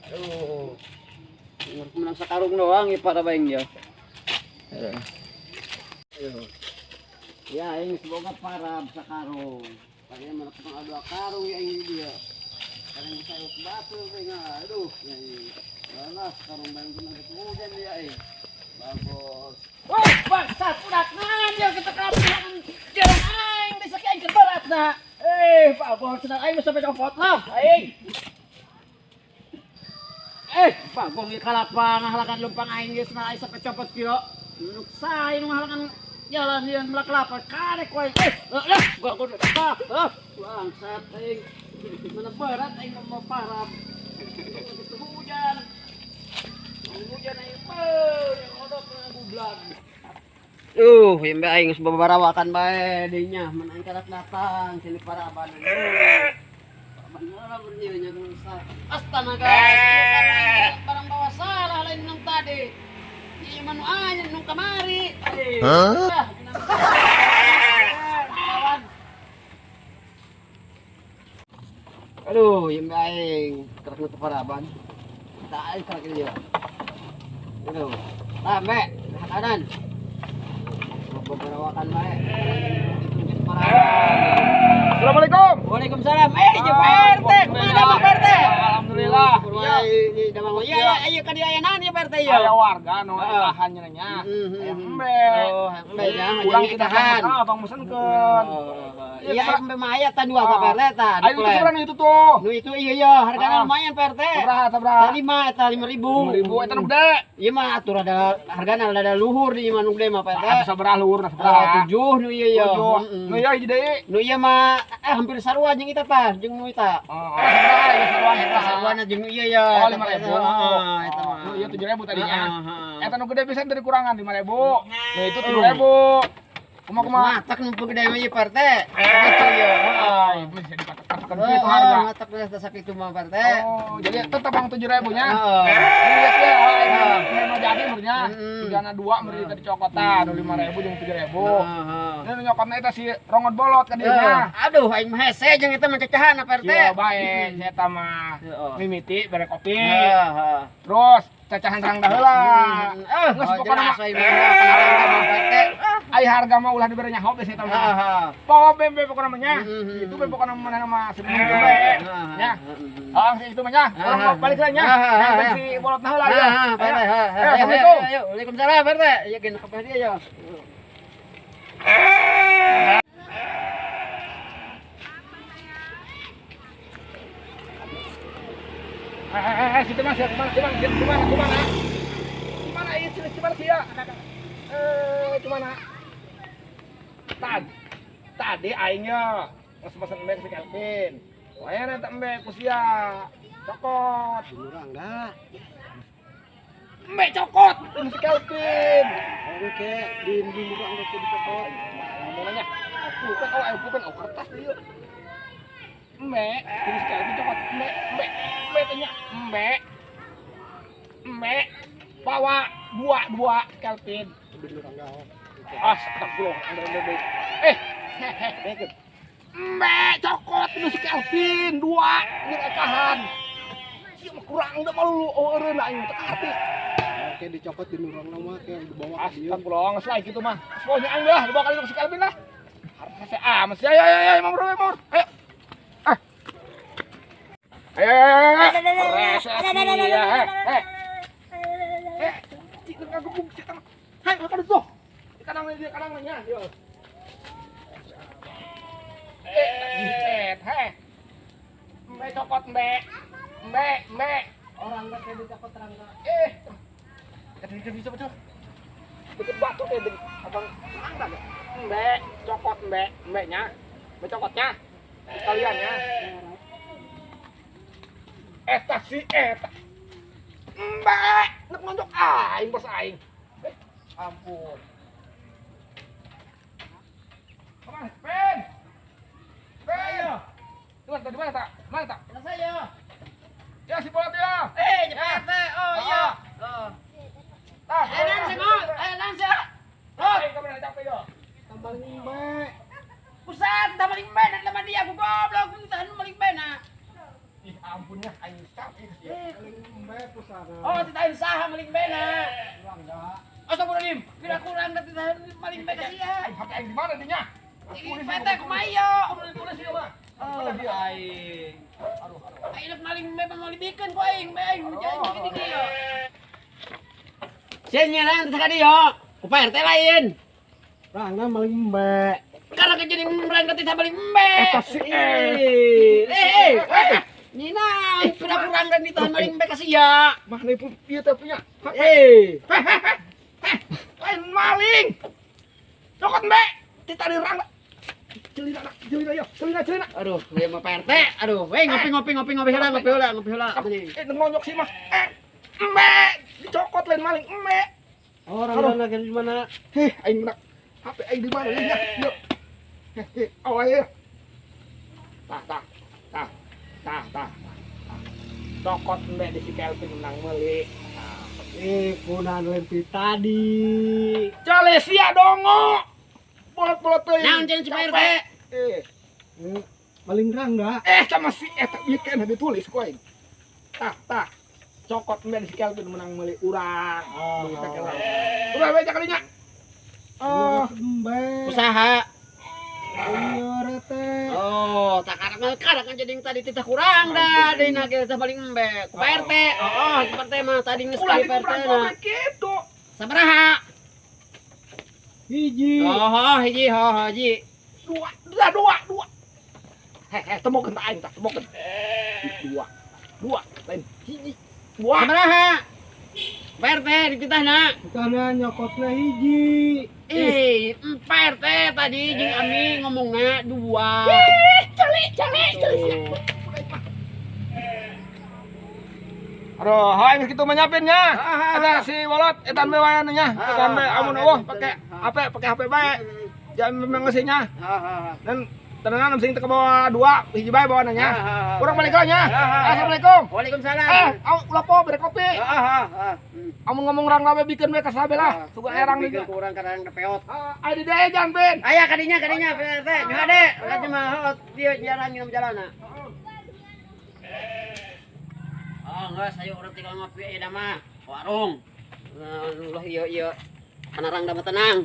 Aduh. Menang sakarung doang ya para baing ya. Aduh. Aduh. Ya aing semoga para sakarung. Kaya mana ketong adu karung ya aing dia. Karena bisa batu baing aduh ya aing. Lah karung baing pun ada hujan ya aing. Bagus. Wah, bangsat udah dia kita kelaparan. Jalan aing bisa ke aing ke barat na. Eh, Pak Bos, senang aing sampai copot lah aing. Eh, Pak Bos kalapa ngahalakan lumpang aing geus senang aing sampai copot kieu. Nuk sae nu ngahalakan jalan dia melak kelapa karek wae. Eh, lah, gua kudu apa? Ah, bangsat aing. Mana berat aing mau parah. Itu hujan. Hujan aing yang odok gublag. Yang aing geus babarawakan bae dinya, mun aing karak datang sini para abang. Bener ieu nya geus. Astaga, barang bawa salah lain nang tadi. Ieu mah nu anyen nu kamari. Hah? Aduh, yang aing karak nu paraban. Tak aing karak ieu. Aduh. Tah, Mbak, kanan. Beberawakan bae. Assalamualaikum. Waalaikumsalam. Eh, Pak RT, kumaha Pak RT? Alhamdulillah. Iya, iya, iya kan aya naon ya Pak RT ya? Aya warga nu tahan nya nya. Aya embe. Oh, embe nya urang kita tahan. Abang mesenkeun. Iya, embe mah aya tan dua Pak RT ta. Ayo itu seberang itu tuh. Nu itu iya ya, hargana lumayan Pak RT. Sabaraha, sabaraha? 5 eta 5.000. 5.000 eta nu gede. Ieu mah atuh rada hargana rada luhur di imah nu gede mah Pak RT. Atuh sabaraha luhurna sabaraha? 7 nu ieu ya. Nu ieu hiji deui. Nu ieu mah hampir sarua jeung eta tah, jeung nu eta. Oh, sabaraha ieu sarua eta? Saruana jeung nu ieu ya. Oh, 5.000. Heeh, eta mah. Nu ieu 7.000 tadinya. Eta nu gede pisan tadi kurangan 5.000. Nu itu 7.000. Kumaha-kumaha? Matak nu gede mah ieu Pak RT. Gitu ya. Heeh, bisa dipatok-patokan gitu harga. Matak geus sakitu mah Pak RT. Oh, jadi tetep bang 7.000 nya. Heeh. Iya, iya, nu jadi meureunnya. Tigana 2 meureun tadi cokotan, nu 5.000 jeung 7.000. Heeh. Nu nyokotna eta si rongot bolot ka dieu nya. Aduh, aing mah hese jeung eta mah cacahan Pak RT. Ieu bae, si eta mah. Mimiti bere kopi. Heeh. Terus cacahan rangda heula. Geus pokona mah aing mah Pak RT. Ai harga mah ulah dibere nyaho geus eta mah. Poho bembe pokona mah nya. Itu be pokona mah mah sebelum bae. Nya. Ah, si itu mah nya. Urang balik lah nya. Si bolotna heula ya. Assalamualaikum. Waalaikumsalam Pak RT. Ieu geun ka dia ya. Situ mas, kemana, kemana, kemana, kemana, ini kemana sih ya? Kemana? Tadi aingnya mesen embe si Kelvin. Wah, nanti embe kusia cokot. Murah enggak? Embe cokot, si Kelvin. Oke, di murah enggak di cokot. Mau nanya? Bukan, oh, bukan, oh kertas dia. Embe, si Kelvin cokot. Embe, embe, embe tanya, embe, embe, bawa dua Kelvin. Astagfirullah, eh, hehehe, embe cokot itu si Kelvin 2, ini ekahan. Siapa kurang udah malu, oh eureun aing teu arti. Oke dicokot di nurang mah kayak dibawa ke dieu. Astagfirullah, geus lah kitu mah. Pokoknya aing lah dibawa kali ke si Kelvin lah. Harus ah, mesti ayo ayo ayo Mang Bro, Mang. Ayo. Ah. Ayo ayo ayo. Eh. Eh, cik ngagebug cik tang. Hai, makan tuh. Kadang dia kadang nya, yo. Eh, heh. Embe cokot embe. Embe, embe. Orang enggak kayak dicokot rangga. Eh. Ada bisa betul. Deket batu kayak abang rangga. Embe, cokot embe, embe-nya. Embe cokotnya. Sekalian ya. Eta si eta. Embe, nek nonjok aing bos aing. Eh, ampun. Kemana? Pen! Pen! Di mana tak? Mana tak? Mana saya? Ya si bolot ya. Eh, Pak RT. Oh iya. Heeh. Tah, eh, nang sih. Oh, kamu capek yo. Tambah embe. Pusat, tambah embe, dan dia aku goblok, tahan maling embe nah. Ih, ampun nya aing capek geus ya. Maling embe pusana. Oh, titahan saha maling embe na. Astagfirullahaladzim, tidak kurang dan titahan maling embe ka sia. Aing HP aing di mana dinya? PT kumaha ieu? Tulis ieu mah. Oh, aing. Aduh, aduh. Aing maling embe mangolibikeun ku aing, embe aing menjadi gini ieu. Sieun nyeunang teh ka dieu. Ku Pak RT lain. Rangga maling embe. Karena kejadian rangga titah maling embe. Eta si Eh. Nyinang, pira kurang dan ditahan maling embe ka sia. Mah nipu ieu teh punya. Eh. Lain maling. Cokot embe. Titah di rangga. Celina, celina yo, celina, celina. Aduh, ieu mah Pak RT. Aduh, we ngopi ngopi ngopi ngopi heula, ngopi heula, ngopi heula. Eh, nonyok sih mah. Embe, dicokot lain maling embe. Oh, rangga lagi di mana? Heh, aing menak. HP aing di mana nya? Yuk. Heh, awas ya. Tah, tah. Tah. Tah, tah. Cokot embe di si Kelvin menang meuli. Eh, kunan lempi tadi. Calesia dongo. Bolot-bolot teuing. Naon cenah si Pak RT? Eh, Maling rangga. Sama si eta ieu kan ditulis ku aing. Tah, tah. Cokot embe di si Kelvin menang meuli urang. Oh. Udah beja kalinya. Oh, Embe. Usaha. Iya, rete. Oh, tak karang kan jadi yang tadi titah kurang dah, deui na kita paling embe. Ku Pak RT. Oh, ku Pak RT mah tadi geus ulah ka Pak RT dikurang na. goblok kitu. Sabaraha? Hiji. Oh, hiji, oh, hiji. Dua, dua, dua, dua. Heh, temukeun tah aing tah, temukeun. Dua. Dua, lain hiji. Dua. Sabaraha? Pak RT dititahna. Karena nyokotna hiji. Eh, Pak RT tadi jeung Ami ngomongna dua. Celi, celi, celi. Aduh, hai geus kitu mah nyapin nya. Ada si Wolot etan we wae nya. Etan we amun eueuh pake HP, pake HP bae. Jangan memang nya. Dan tenanan sing teu kebawa dua, hiji bae bawa nya. Urang balik heula nya. Assalamualaikum. Waalaikumsalam. Ulah po bere kopi. Amun ngomong rang lawe bikeun we ka sabe lah. Sugan erang bikin deui. ku urang kadang kepeot. Aya di dieu jangan bin. Aya kadinya kadinya Pak RT. Nyuha de, berarti mah heuh dieu jalan nginum jalana. Oh, enggak, saya urang tinggal ngopi ayeuna mah. Warung. Ulah ieu ieu. Kana rangda mah tenang.